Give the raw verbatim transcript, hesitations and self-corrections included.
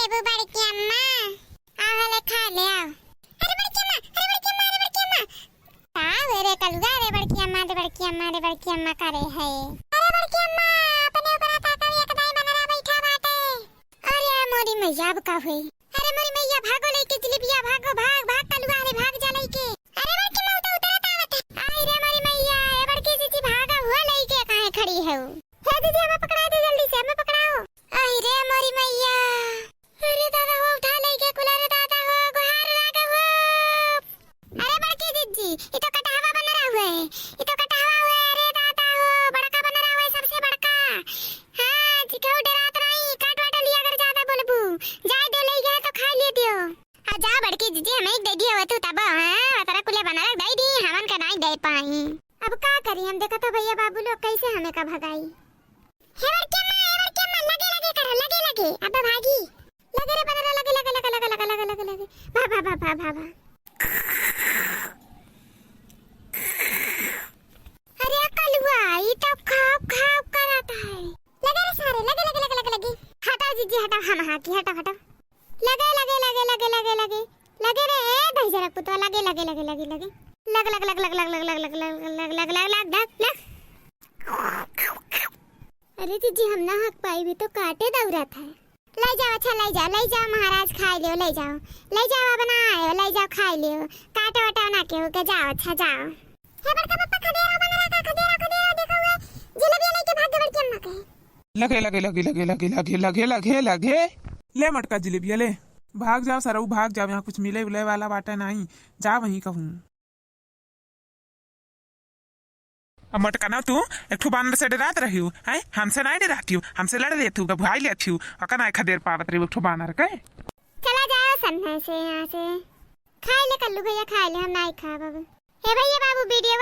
बाबू बड़की अम्मा, आओ ले खा ले आओ। अरे बड़की अम्मा, अरे बड़की अम्मा, अरे बड़की अम्मा। का हुए रे कलुआ, रे बड़की अम्मा, रे बड़की अम्मा, रे बड़की अम्मा करे है। अरे बड़की अम्मा, अपने ऊपर ताका, एक दाई बनरा बैठा बाटे। अरे मोरी मैया, अब का हुई? अरे मोरी मैया, भागो लइके जिलेबिया, भागो, भाग, भाग कलुआ, अरे भाग जा लइके। अरे बड़की अम्मा, उतर, उतरत आवत है। आई रे मोरी मैया, ए बड़की जीजी, भागा हुआ लइके, काहे खड़ी है? हे जीजी, हमें पकड़ा दे जल्दी से, हमें पकड़ाओ। आई रे मोरी मैया, अरे दादा हो, उठा लइके कुला रे दादा हो, गोहार लागा हो। अरे बड़की जिज्जी, ई तो कटहवा बनरा हुए, ई तो कटहवा हुए, अरे दादा हो, बड़का बनरा हुए, सबसे बड़का। हाँ, जी केहू डरात नहीं, काट वाट लिया अगर ज्यादा बोलबू। जाए दो, लइ गए तो खाइ ले दियो। आ जा बड़की जिज्जी, हमें एक दे दियो तू तब, हाँ, तरा कुले बनरा दे दी, हमन का नहीं दे पाई। अब का करी हम, देखा तो भैया बाबू लोग कैसे हमें का भगाई। हे बड़की अम्मा, हे बड़की अम्मा, लगे, लगे करो, लगे, लगे। अब भागी। लगे रे बनरा, लगे, लगे, लगे। भा, भा, भा, भा, भा, भा। अरे कलुआ, ई तो खाओ, खाओ करत है। लगे रे सारे, लगे, लगे, लगे, लगे, लगे। हटाओ जीजी, हटाओ, हम हाँ की, हटाओ, हटाओ। लगे, लगे, लगे, लगे, लगे, लगे। लगे रे, ए दहिजरा पुतवा, लगे, लगे, लगे, लगे, लगे। लग, लग, लग, लग। अरे जीजी, हम ना हक पाई, भी तो काटे दौड़त है। लइ जाओ, अच्छा, लइ जाओ, लइ जाओ महाराज, खाइ लियो, लइ जाओ, लइ जाओ, अब ना आयो, लइ जाओ, खाइ लियो, काटे वाटे ना केहू के, जाओ, अच्छा, जाओ। हे बड़का पप्पा, खदेरो बनरा का, खदेरो, खदेरो, देखो हुए, जिलेबिया लइके भाग गए बड़की अम्मा के। लगे, लगे, लगे। ले मटका जिलेबिया, ले। भाग जाओ सरऊ, भाग जाओ, यहाँ कुछ मिले उले वाला बाटे नाहीं, जा वहीं कहूँ। अब मटका ना तू एक ठो बानर से डरात रही हो, हैं? हमसे नाहीं डराती हो, हमसे लड़ लेती हो, घबराई लेती हो, ओका नाहीं खदेर पावत रही हो एक ठो बानर के। चला जाओ सन्ना से यहाँ से, खाइ ले कल्लू भैया, खाइ ले, हम नाहीं खाब अब। हे भैया बाबू, वीडियो